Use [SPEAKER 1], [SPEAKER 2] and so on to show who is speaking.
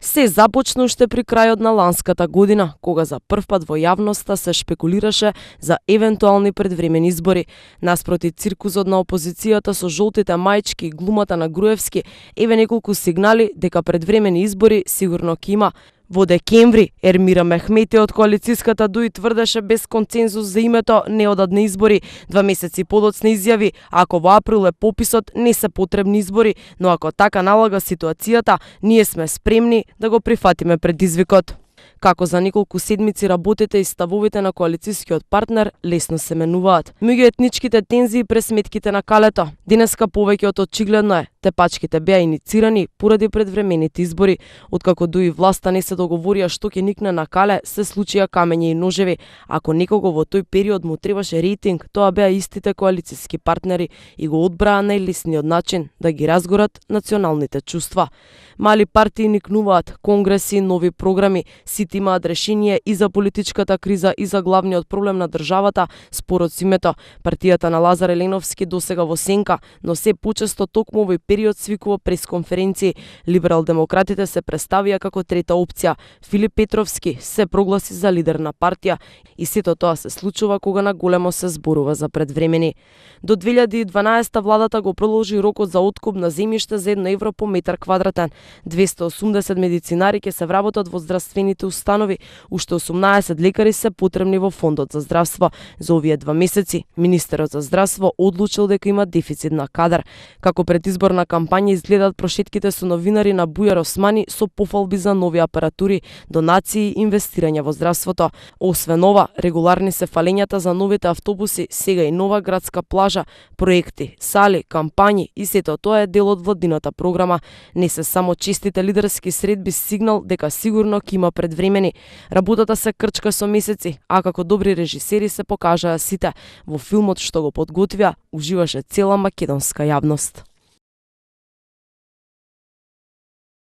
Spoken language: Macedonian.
[SPEAKER 1] Се започна уште при крајот на ланската година, кога за првпат во јавноста се шпекулираше за евентуални предвремени избори. Наспроти циркузот на опозицијата со жолтите маички и глумата на Груевски, еве неколку сигнали дека предвремени избори сигурно ќе има. Во декември, Ермира Мехмети од коалициската ДУИ тврдеше без концензус за името не одат на избори. 2 месеци подоцна изјави, ако во април е пописот, не се потребни избори, но ако така налага ситуацијата, ние сме спремни да го прифатиме предизвикот. Како за неколку седмици работите и ставовите на коалицискиот партнер лесно се менуваат. Меѓу етничките тензии през сметките на калето, денеска повеќе од очигледно е, тепачките беа иницирани поради предвремените избори. Откако ДУИ власта не се договорија што ќе никне на кале, се случија камења и ножеви. Ако некого во тој период му требаше рейтинг, тоа беа истите коалициски партнери и го одбраа најлесниот начин да ги разгорат националните чувства. Мали партии никнуваат, конгреси, нови програми, сите имаат решение и за политичката криза и за главниот проблем на државата, спорот со името. Партијата на Лазар Еленовски досега во сенка, но се почесто токму овој период свикува пресконференции. Либерал-демократите се представија како трета опција. Филип Петровски се прогласи за лидер на партија и сето тоа се случува кога на големо се зборува за предвремени. До 2012 владата го продолжи рокот за откуп на земјиште за 1 евро по метар квадратен. 280 медицинари ќе се вработат во здравствените установи, уште 18 лекари се потребни во фондот за здравство. За овие 2 месеци министерот за здравство одлучил дека има дефицит на кадар. Како предизборна кампања изгледаат прошетките со новинари на Бујар Османи со пофалби за нови апаратури, донации и инвестирање во здравството. Освен ова, регуларни се фалењата за новите автобуси, сега и нова градска плажа, проекти, сали, кампањи и сето тоа е дел од владината програма. Не се само честите лидерски средби сигнал дека сигурно ќе има предвремени. Работата се крчка со месеци, а како добри режисери се покажаа сите. Во филмот што го подготвија, уживаше цела македонска јавност.